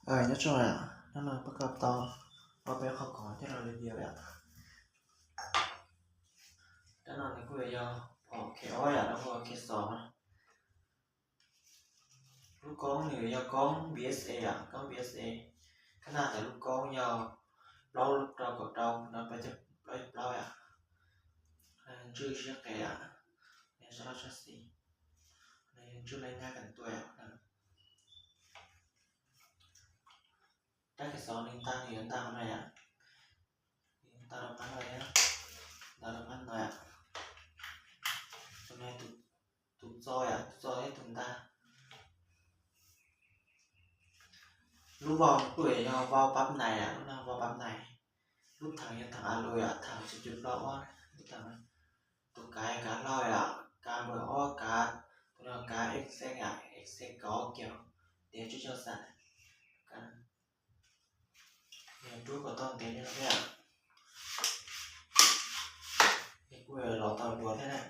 Nyob zoo, hnub no pab koj tau ob peb qhov khoom coj los review yom. Rab no nws kuj yog phom khej ob yom, rab no khej xos. Lub koob nws yog koob B S A yom, koob B S A. Khab naj ntawm lub koob yog plaub rau kaum rau no, plaub plaub yom. Ntswj siab qev yom, sab laj sab xis, ntswj laj nyab kas tua yom. Rab khej xos nws nta nws yuav nta hauv no yom, nta rau qab no, nta rau qab no yom. Tus no tus txo yom, tus txo thiab tus nta. Lub vau kuj yog vau pab nais yom, lub no vau pab nais. Lub theem yog theem a lus yom, theem xus cum plaub ob. Tus kav yog kav hlau yom, kav npawb ob, kav, tus no kav X Z yom, X Z kaum ob kiaus, tias tsib caug xas. Rub kom tau ntev li no thiab. Es kuj los tau dua thiab na.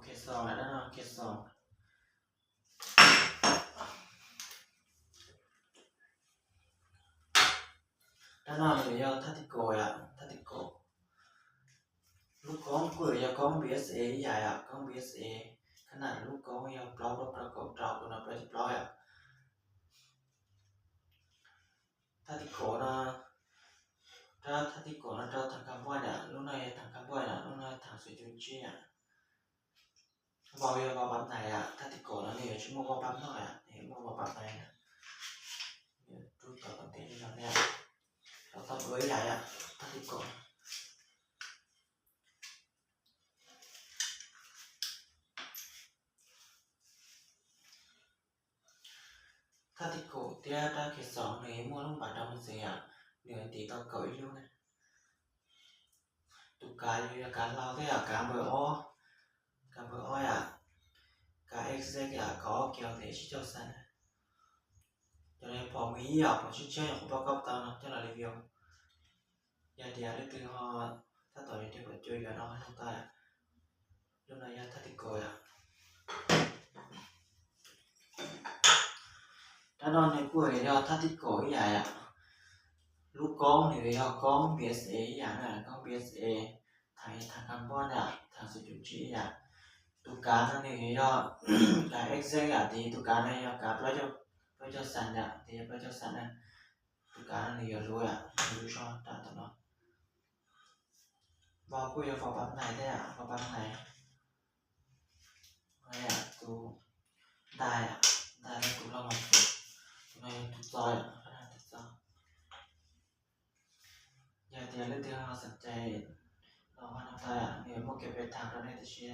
Khej xos, dab no khej xos. Dab no nws yog thaj ti kaum yom, thaj ti kaum. Lub koob kuj yog koob B S A ib yam yom, koob B S A. Khab naj lub koob yog plaub rau kaum rau, tus no plaub caug plaub yom. Thaj ti kaum no, rab thaj ti kaum no rab theem kas npuaj yom, lub no yog theem kas npuaj yom, lub no yog theem xus cum tsib yom. Vau yog vau pab nais yom, thaj ti kaum no nws yuav tsis muaj vau pab noj yom, nws yuav muaj vau pab nais na. Rub tau kom ntev li no thiab. Los tau dua ib yam yom, thaj ti kaum. Thaj ti kaum thiab rab khej xos nws yuav muaj lub npas rau mus ntxiv yom, nws yuav ntim tau kaum ib lub na. Tus kav yog kav hlau thiab yom, kav npawb ob, kav npawb ob yom, kav X Z yom, kaum ob kiaus tias tsib caug xas na. Cov no phom me ib yom, phom tshiab tshiab yom, kuv pab koj tau no coj los review. Yog tias leej twg ho tab tom yuav rau pom cuag yog no nug tau yom. Lub no yog thaj ti kaum yom. Rab no nws kuj yog thaj ti kaum ib yam yom. Lub koob nws yog koob B S A ib yam na, koob B S A, theem yog theem kas npuaj na, theem xus cum tsib ib yam. Tus kav no nws yog kav X Z yom, tias tus kav no yog kav plaub caug xas yom, tias yog plaub caug xas na. Tus kav no nws yuav luv yom, nws luv zog rab tom no. Vau kuj yog vau pab nais thiab, vau pab nais. Tus nta yom, nta no tus loj mas tus, tus no yog tus txo yom, tus txo. Yog tias leej twg ho xav cai los ho nug tau yom, nws yuav muaj kev pem tham rau nej tib si.